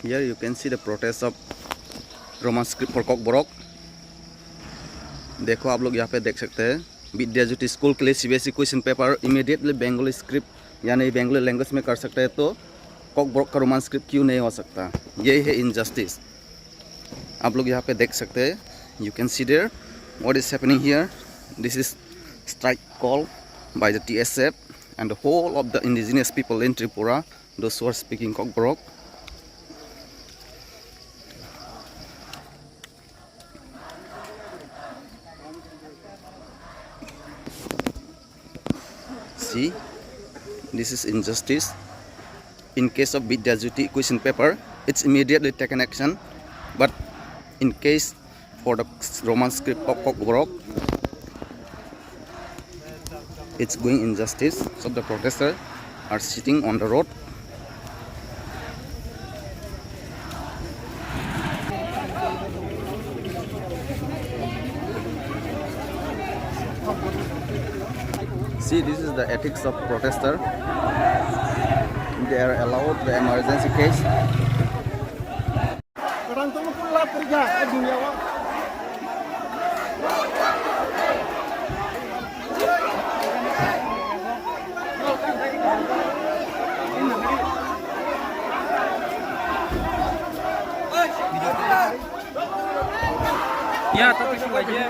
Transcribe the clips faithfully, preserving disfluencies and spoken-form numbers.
Here you can see the protest of Roman script for Kokborok. देखो आप लोग यहाँ पे देख सकते हैं, विद्या ज्योति स्कूल के लिए CBSE question paper immediately Bengali script यानी बंगाली लैंग्वेज में कर सकते हैं, तो कॉकबरॉक का रोमन स्क्रिप्ट क्यों नहीं हो सकता? यही है इनजस्टिस। आप लोग यहाँ पे देख सकते हैं, you can see there what is happening here. This is strike call by the T S F and the whole of the indigenous people in Tripura, those who are speaking Kokborok. See, this is injustice. In case of Vidya Jyoti question paper, it's immediately taken action. But in case for the Roman script of Kokborok, it's going injustice. So the protesters are sitting on the road. See, this is the ethics of protester. They are allowed the emergency case. Ya, tapi sih aja.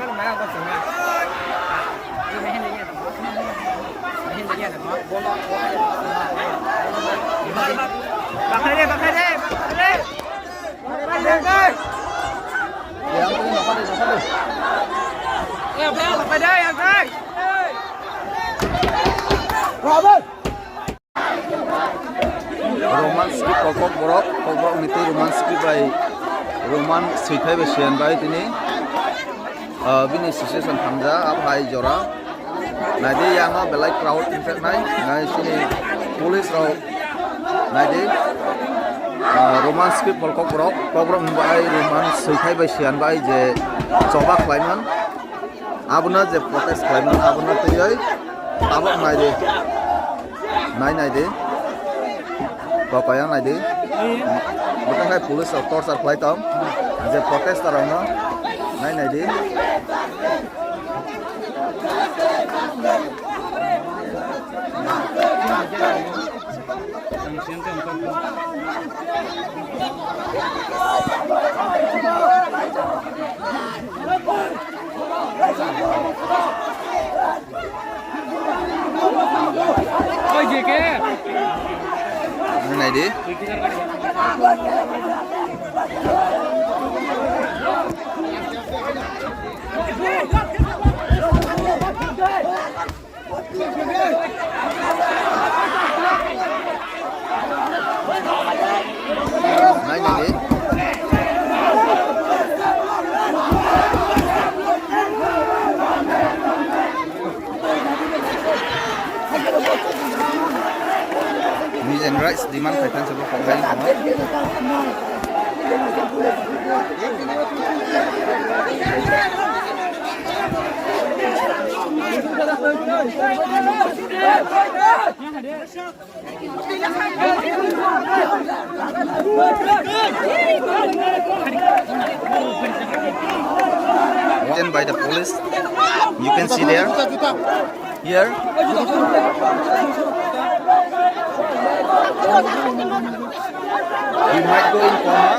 Bakare, bakare, bakare. Roman script kokborok, kokborok ni twi Roman script bai Roman swithai bai siyan bai tini, ah, bini situation hamja, abo hai jora. Naidi yang o belai crowd wngkha nai, nai sini police rok naidi, ah, Roman script bol kokborok, kokborok ni bai Roman swithai bai siyan bai je choba khlaiman. Abono je protest khlaimani, abono twiwi abo naidi. Nai naidi. Kokoi ang naidi. Bwtang hai police rok torture khlai tong. Je protester rokno nai naidi. Oi, J K. Nai di. Nai, nai, nai. Mission rights demand khai thansa bo kok bai thango. Taken by the police. You can see there. Here. You might go in coma.